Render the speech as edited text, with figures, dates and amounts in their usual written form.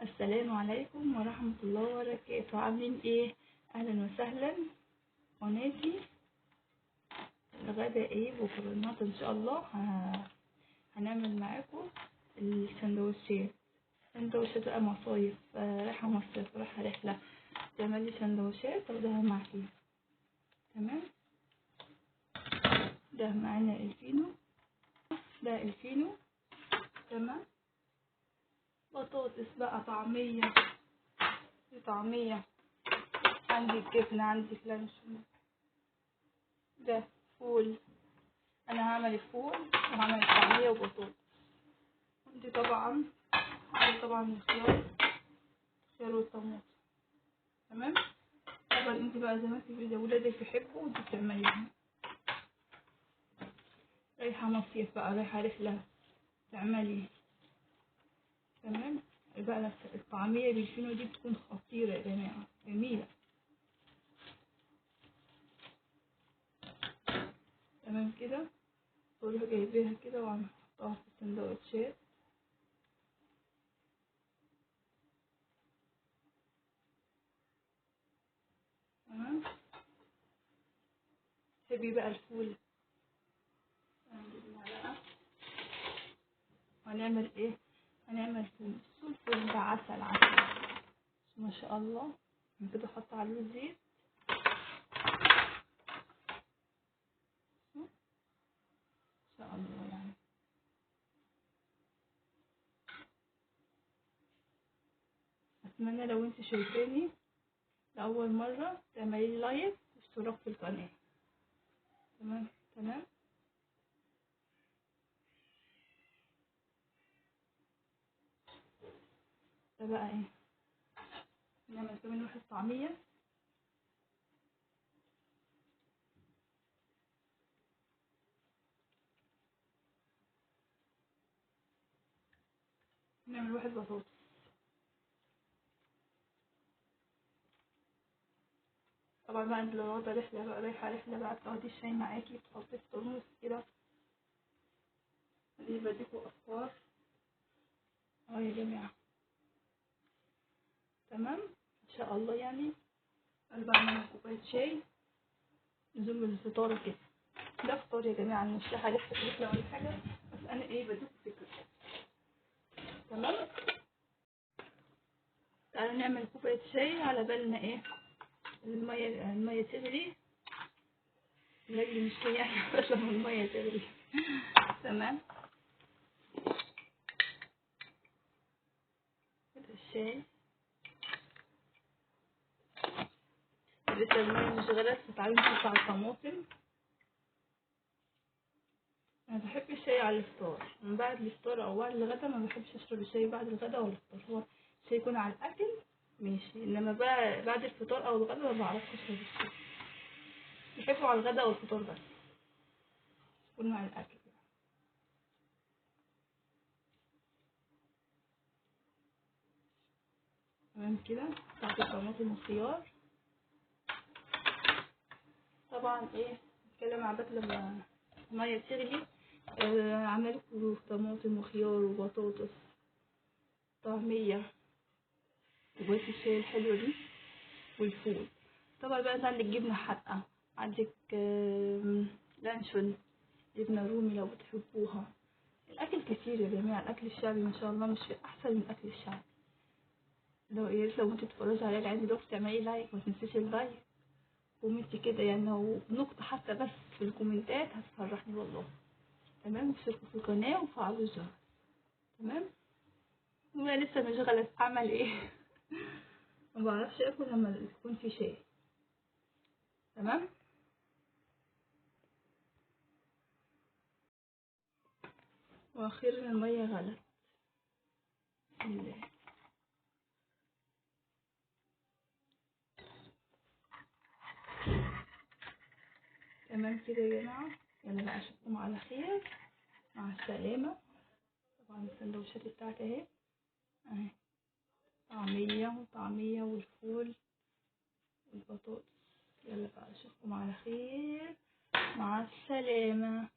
السلام عليكم ورحمة الله وبركاته. عاملين ايه؟ اهلا وسهلا. قناتي الغدا ايه بكره النهارده ان شاء الله هنعمل معاكم السندوتشات. سندوتشات بقى مصايف، رايحة مصيف، رايحة رحله، تعملي سندوتشات تاخديها معاكي. تمام. ده معانا الفينو، ده الفينو. تمام. بطاطس بقى، طعمية، في طعمية، عندي جبنة، عندي لانشون، ده فول. انا هعمل الفول وهعمل الطعمية وبطاطس. عندي طبعا، عندي طبعا الخيار، الخيار والطماطم. تمام. طبعا انت بقى زي ما انت ولادك بيحبوا انت بتعمليهم. رايحة مصيف بقى، رايحة رحلة، تعملي. تمام. بقى الطعمية بالفينو دي بتكون خطيرة يا جماعة، جميلة. تمام كده. بروح جايباها كده وعم احطها في السندوتشات. تمام. تحبي بقى الفول، هنجيب معلقة وهنعمل ايه؟ هنعمل فول. الفول ده عسل عسل ما شاء الله. كده احط عليه الزيت. ان شاء الله يعني. اتمنى لو انت شايفاني لاول مرة تعملي like واشتراك في القناة. تمام تمام. ده بقى ايه؟ نعمل كمان واحد طعمية. نعمل واحد بطاطس. طبعا بقى انت لو واخده رحلة بقى، رايحة رحلة بقى، بتاخدي الشاي معاكي، بتحطيه في ترمس كده. دي بديكوا افكار اهو يا جماعة. تمام ان شاء الله يعني. انا بعمل كوباية شاي لزوم الفطار كده. ده فطار يا جماعة، مش رايحة رحله ولا حاجة، بس انا ايه بديكوا فكرة. تمام. تعالوا نعمل كوباية شاي على بالنا ايه المية تغلي. لاجل مش يعني بس لما المية تغلي. تمام. كده الشاي لسه المية مش غلت، فتعالوا نحط على الطماطم. انا بحب الشاي على الفطار، من بعد الفطار او بعد الغدا ما بحبش اشرب الشاي بعد الغدا ولا الفطار. هو الشاي يكون على الاكل ماشي، انما بقى بعد الفطار او الغدا ما بعرفش اشرب الشاي. بحبه على الغدا والفطار بس، يكون على الاكل. تمام كده. قطعت الطماطم والخيار. طبعا ايه نتكلم عن بقى لما المية تغلي. عملت طماطم وخيار وبطاطس، طعميه، كوباية الشاي الحلوة دي، والفول. طبعا بقى انت عندك جبنه حادقه، عندك لانشون، جبنه رومي لو بتحبوها. الاكل كتير يا جماعة، الاكل الشعبي ما شاء الله مش احسن من الاكل الشعبي. لو يا ريت لو انت بتتفرجي عليا عندي دلوقتي تعملي like، ما تنسيش ال like، comment كده يعني لو نقطة حتى بس في الكومنتات هتفرحني والله. تمام. واشتركوا في القناة وفعلوا الجرس. تمام. وانا لسه مش غلط اعمل ايه؟ ما بعرفش اكل لما يكون في شاي. تمام. واخيرا المية غلت. بسم الله. تمام كده يا جماعة. يلا بقى اشوفكم على خير، مع السلامة. طبعا السندوتشات بتاعتي اهي اهي، طعميه وطعميه والفول والبطاطس. يلا بقى اشوفكم على خير، مع السلامة.